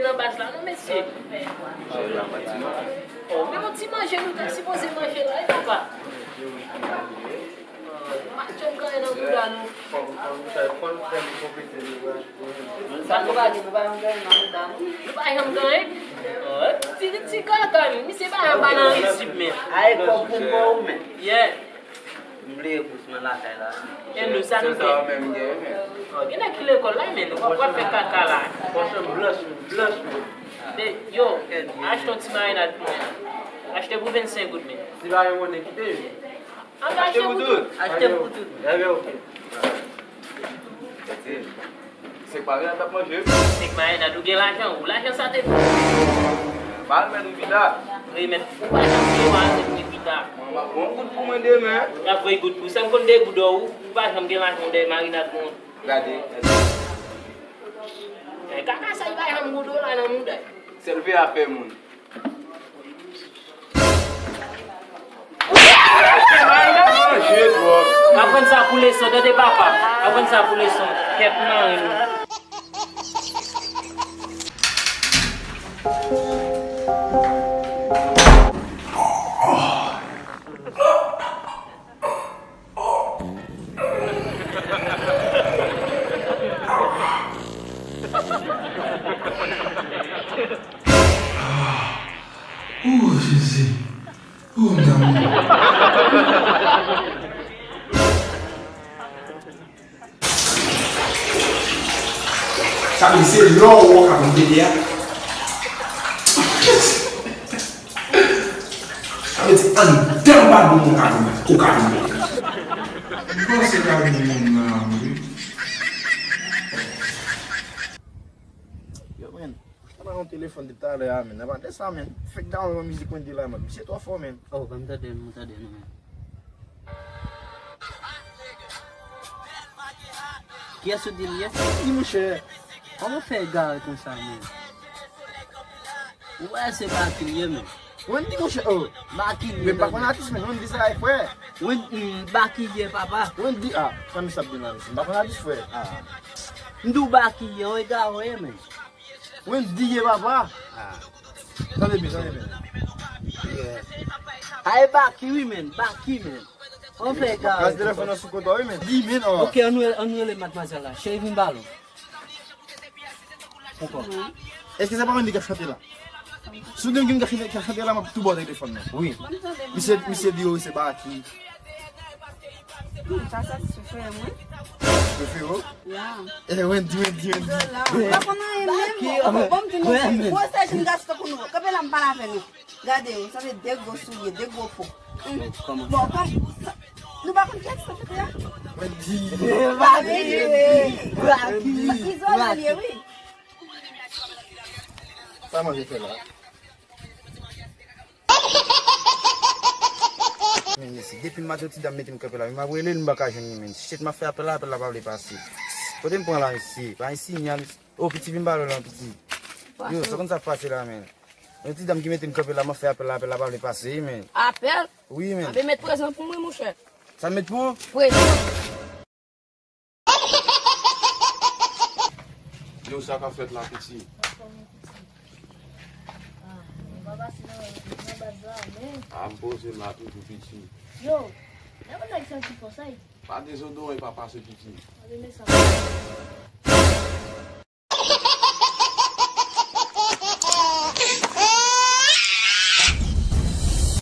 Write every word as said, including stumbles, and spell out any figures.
Nan baz la, non, mesye. Oh, men yon ti manje nou ta sipoze manje la, wi, papa. Machann kanyen nan bouda nou. Sa nou pa di, nou pa janm kanyen nan bouda nou. Nou pa janm kanyen? Oh, ti, ti kaka, men. Misye pa janm pa nan risib, men. Aye, kòb pou mwen, men. Yeah. M bliye bous mwen lakay la. E nou, sa nou fè? Oh, gen nèg ki lekòl la, men nou pa pral fè kaka la. Franchman, blanch, blanch, men. Men, yo, achte yon ti marinad pou mwen. Achte pou vennsenk goud, men. Si pa gen monnen, kite, men. Angaje pou tout. Achte pou tout. Ebyen, oke. Se pa vre, n ap manje. Se pa vre, n ap manje. Se pa vre, n ap gen lajan. Ou lajan sa te. Pa remèt ou pita. Remèt. Ou pa janm gen yon asèt ki pita. Mwen, m ap pran goud pou mwen demen. N ap voye goud pou sa. M konn de goud ou. Ou pa janm gen lajan, ou de marinad pou mwen. Gade, gade. Men kaka sa, li pa janm goud ou la nan mouda. Sèl ve a fè moun. Aprann sa pou leson, tande papa. Aprann sa pou leson. Kèt mari nou. Oh, Jezi. Oh, m damou. Sa vle di se lè w ka vin pete a. Sa vle di anndan babou mwen ka vin, ou ka vin pete. M panse ka gen moun nan wi. Yo, men. Sa pa yon telefòn depi talè a, men. Nan pa de sa, men. Fèk download yon mizik Wendy la, men. Misye twò fò, men. Oh, ban m tande, ban m tande, non, men. Kiyès ou di l ye? Wendy, monchè. Kòman w fè egare konsa, men? Ou wè se Baky l ye, men. Wendy, monchè, oh. Baky l ye, men m pa konn atis, men. Wendy sa e frè. Wen-, mm, Baky l ye, papa. Wendy, ah, fanmi sa ap vin la, mesye. M pa konn atis, frè. Ah. M di w Baky l ye, yon egare w ye, men. Wendy ye, papa. Ah. Tande byen, tande byen. Yeah. Aye Baky, wi, men. Baky, men. An fè egare. Gaz telefòn nan sou kote w, wi, men. Di, men, oh. Ok, ann rele, ann rele madmwazèl la. Cheri, vin ba l. Èske se pa Wendy k ap chante la? Si w di m ki moun k ap chante, k ap chante la, m ap tou ba w telefòn nan. Wi. Misye, misye di yo se Baky. Hmm, sa satisfè mwen. Prefere w? Ya. Eh, Wendy, Wendy, Wendy. Ou pa konn anyen menm. Bon, bon, m di nou, gwo sèj, m gras tankou nou. Kanpe la, m pale avè nou. Gade yo, sanble de gwo soulye, de gwo po. Bon, kòm, nou pa konn kiyès sa fete a? Mwen di. Mwen di. Izole l ye, wi. Sa manje fè la? Men, mesye, depi maten ti dam mete m kanpe la, men m ap rele l, m pa ka jwenn li, men. Shit, m ap fè apèl la, apèl la pa vle pase. Kote m pran la, mesye? Pa gen sinyal. Oh, piti, vin ba lò la, piti. Yo, sa konn sa pase la, men. Yon ti dam ki mete m kanpe la, m ap fè apèl la, apèl la pa vle pase, men. Apèl? Wi, men. Anben, met prezan pou mwen, monchè. Sa m met pou ou? Prezan. Yo, sa k ap fèt la, piti? Anfòm, piti. Ah, m pa pase nan, nan baz la, men. Ah, m poze m la toujou, piti. Yo, nèg sa ki fò sa, wi. Pa dezodoran, e pa pase piti. Anben, men sa.